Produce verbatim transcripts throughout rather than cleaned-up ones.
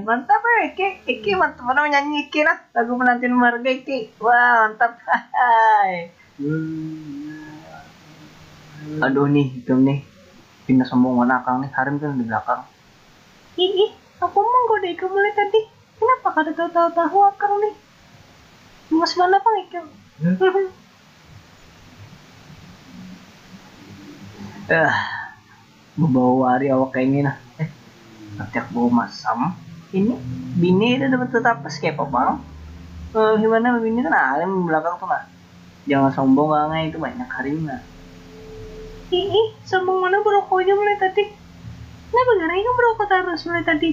Mantap eh, Iki. Iki mantap mana menyanyi Iki nah. Lagu penantian marga Iki. Wah, mantap. Hai. Aduh nih, ikam nih. Pindah sombong mana akang nih, Harim tuh di belakang. Ih, ih, aku menggoda ikam mulai tadi. Kenapa kada tahu-tahu akang nih? Mas mana pang ikam? Eh, bebawa wari awak kayak ini nah. Eh, nanti aku bawa masam. Ini bini ada dapat tetapas kayak apa bang? Eh, gimana bini tuh nah, Harim di belakang tuh nah. Jangan sombong bangai itu banyak Harim nah. Ih, ih, sombong mana berokoknya mulai tadi? Kenapa ngarainya berokok terus mulai tadi?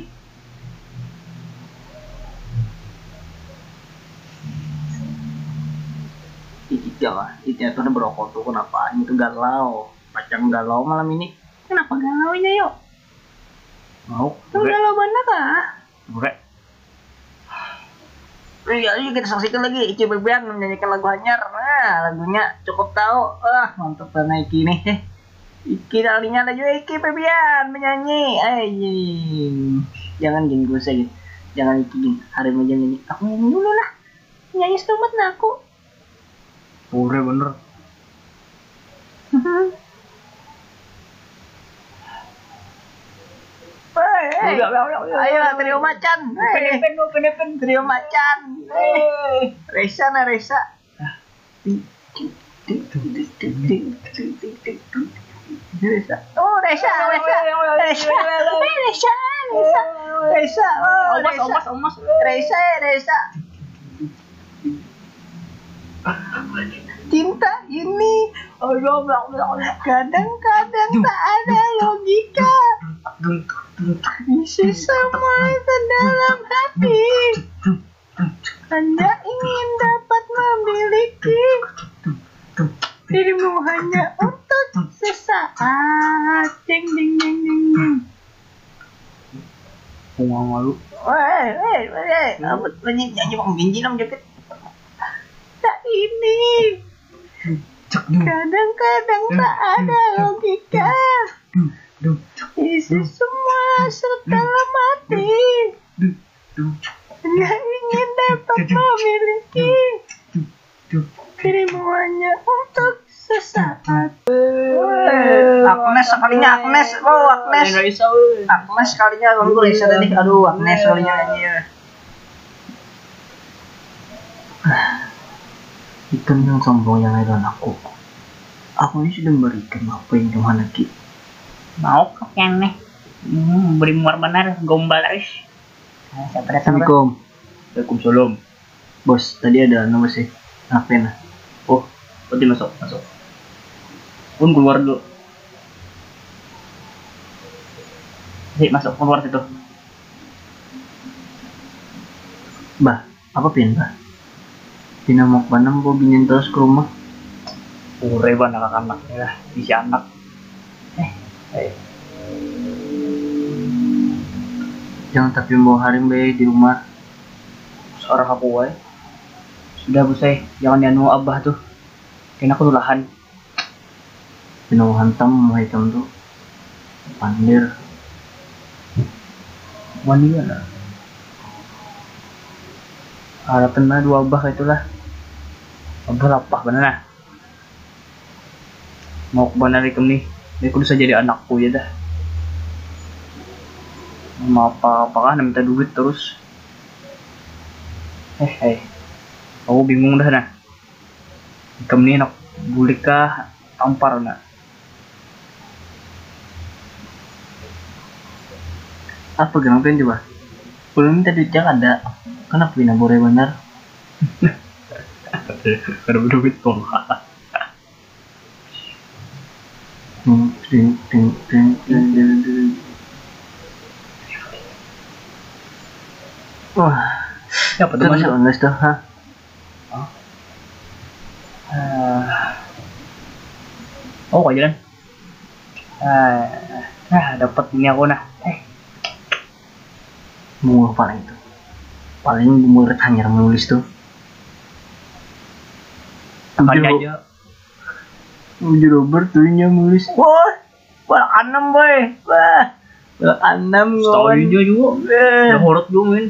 Itu lah, itu tuh berokok tuh kenapa? Itu galau, pacang galau malam ini. Kenapa galaunya yuk? Mau? Tuh galau banget ah. Bure. Iya, iya, kita saksikan lagi Iki Febian menyanyikan lagu hanyar. Nah, lagunya cukup tahu. Ah, mantap banget Iki nih. Iki kalinya ada juga Iki Febian menyanyi. Anjing. Jangan gini gue saja. Jangan Iki gini. Hari mau nyanyi. Aku nyanyi dulu lah. Nyanyi setumat nah aku. Pura bener. Hei, hei. Ayo trio macan. Hei. Trio macan. Hei. Resa nah Resa. Resa. Oh, Resa, Resa. Resa. Eh, Resa, Resa. Resa. Oh, omas, Resa. Omas, omas. Resa, eh, Resa. Cinta ini kadang-kadang tak ada logika. Isi semua itu dalam hati. Hanya ingin dapat memiliki dirimu hanya untuk sesaat. Ding ding ding ding ding. Bunga malu. Weh, weh, weh, weh. Apa nyanyi nyanyi bang Benji nang joget. Tak ini. Kadang-kadang tak ada logika. Isi semua serta dalam hati. Hanya ingin dapat memiliki dirimu hanya untuk sesaat. Agnes sekalinya Agnes, oh Agnes. Agnes sekalinya kamu Resa tadi, aduh Agnes sekalinya anjir. Ikam yang sombong yang lain aku. Aku ini sudah memberikan apa yang kamu lagi. Mau kok yang nih. Hmm, beri muar benar gombal terus. Nah, siapa datang tuh? Assalamualaikum. Waalaikumsalam. Bos, tadi ada anu sih. Apa nah? Oh, berarti masuk, masuk. Pun keluar dulu. Sih, masuk keluar situ. Bah, apa pian bah? Pina mau panam bawa binian terus ke rumah. Urai bah anak-anak ni lah, bisi anak. Eh, eh. Jangan tapi membawa harim bae di rumah. Seorang aku wae. Sudah bos ai, jangan dianu abah tuh. Kena aku tulahan. Pina hantam muha ikam tu. Pandir. Wani banar. Harapan lah dua abah kaitu lah. Abah lapah banar nah. Mauk banar ikam nih. Ini kudu saja jadi anakku ya dah. Mau apa-apa kah minta duit terus. Eh, eh. Aku bingung dah nah. Ikam ni handak bulik kah tampar nah. Apa gerang pian coba? Ulun minta duit ja kada. Kanapa pina burai banar? Kada baduit pang. Ting ting ting ting ting ting ting. Wah. Siapa tuh? Terus mana? Honest tuh, hah? Oh. Ah. Oh, kau jalan. Ah, ah, dapat ini aku nah. Eh. Bunga paling itu. Paling bunga hanyar menulis tuh. Apa aja? Uji Robert tuh nya menulis. Wah, wah anam boy. Wah. Balak anam kawan. Sekalinya juga. Eh, Udah horot juga main.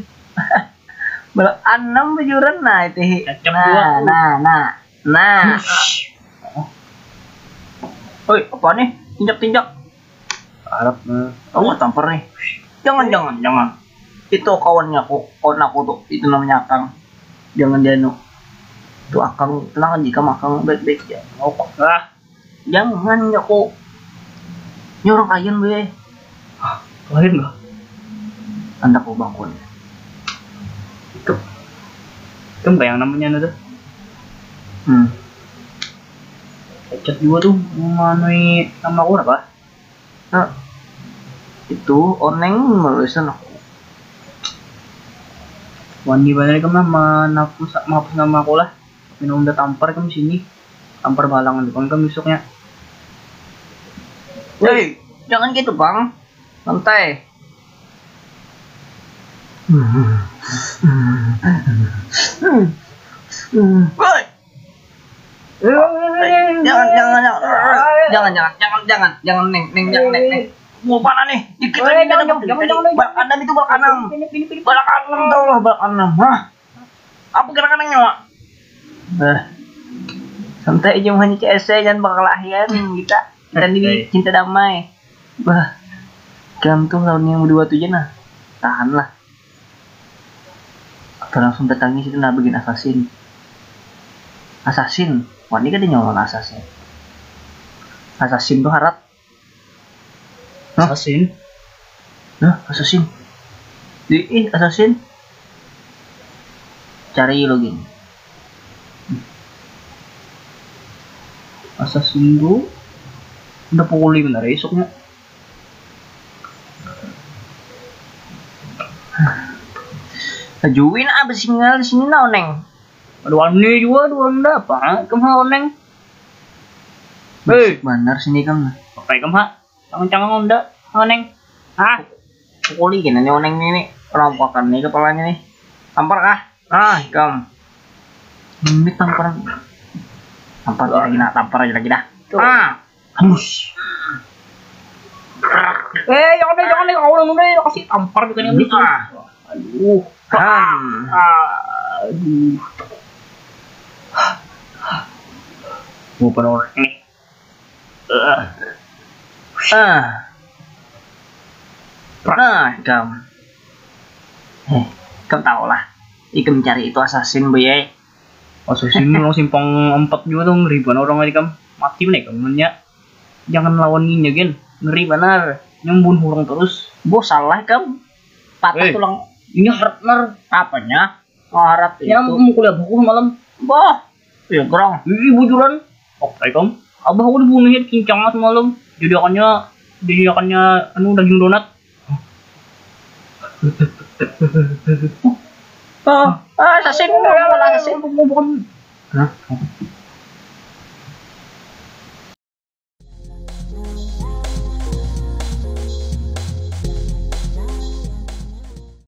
Balak anam bujuran nah itu hi. Cacap Nah, juga. Nah, nah, nah. Oi, apa nih? Tinjak-tinjak. Arab nah. Kamu tampar nih. Jangan, jangan, jangan. Itu kawannya aku, kawan aku tuh. Itu namanya Akang. Jangan dianu. Tuh Akang, tenang aja, kamu Akang baik-baik ya. Ngokok lah. Jangan ya kok. Ini orang kalian be. Lain lah. Anda kau bakun. Itu. Itu apa yang namanya itu? Hmm. Chat juga tuh mengenai nama aku apa? Nah, itu oneng menulisan aku. Wani banget kan nama aku sa- menghapus nama aku lah. Minum udah tampar kan di sini. Tampar balangan depan kan besoknya. Hei, jangan gitu bang. Santai. Woi. Jangan, jangan, jangan, jangan, jangan, jangan, jangan, neng, neng, jangan, neng, neng. Mau mana nih? Dikit lagi Jangan, ada jangan, jangan, jangan. Balak anam itu balak anam. Balak anam tau lah balak anam. Hah? Apa gerakan yang nyawa? Bah. Santai aja hanya C S C jangan bakalahian kita. Kita ini Santai. Cinta damai. Bah. Kamu tuh lawan yang berdua tuh aja nah. Tahan lah. Atau langsung datangi situ nah bikin assassin. Assassin. Wah ini kan dia nyawa assassin. Assassin tuh harat. Hah? Assassin. Nah, assassin. Di ih assassin. Cari login. Assassin tuh udah pukul lima dari esoknya. Ajuin ah besingal di sini nah oneng. Aduh aneh juga aduh anda apa? Kemha oneng. Hei, Benar sini kamu. pakai kemha. Jangan-jangan onda oneng. Ah, Pukuli gini nih oneng ini nih. Rompokkan nih kepalanya nih. Tampar kah? Ah, ikam. Ini tampar. Tampar lagi nah, tampar aja lagi dah. Ah, Bus. Eh, jangan deh, jangan deh, kau orang udah kasih tampar bukan yang itu. Ah. Aduh. Ham. Aduh. Mau penorek nih. Eh, Ah. Nah, ikam. Eh, ikam tahu lah. Ikam cari itu assassin boy. Assassin orang simpang empat juga tuh ngeri banget orang tadi kam. Mati nih kamunya. Jangan lawan ninja gen. Ngeri banar. Nyambun orang terus. Boh salah ikam. Patah Eh. Tulang. Ini hard nar. Apanya? Harat Ya itu. Mukul abahku semalam. Boh. Ya gerang. Ini bujuran. Oke kam. Abahku dibunuhnya kincang semalam. Jadi akannya jadi akannya anu daging donat. Oh, ah, assassin, bola assassin. Bukan. Hah?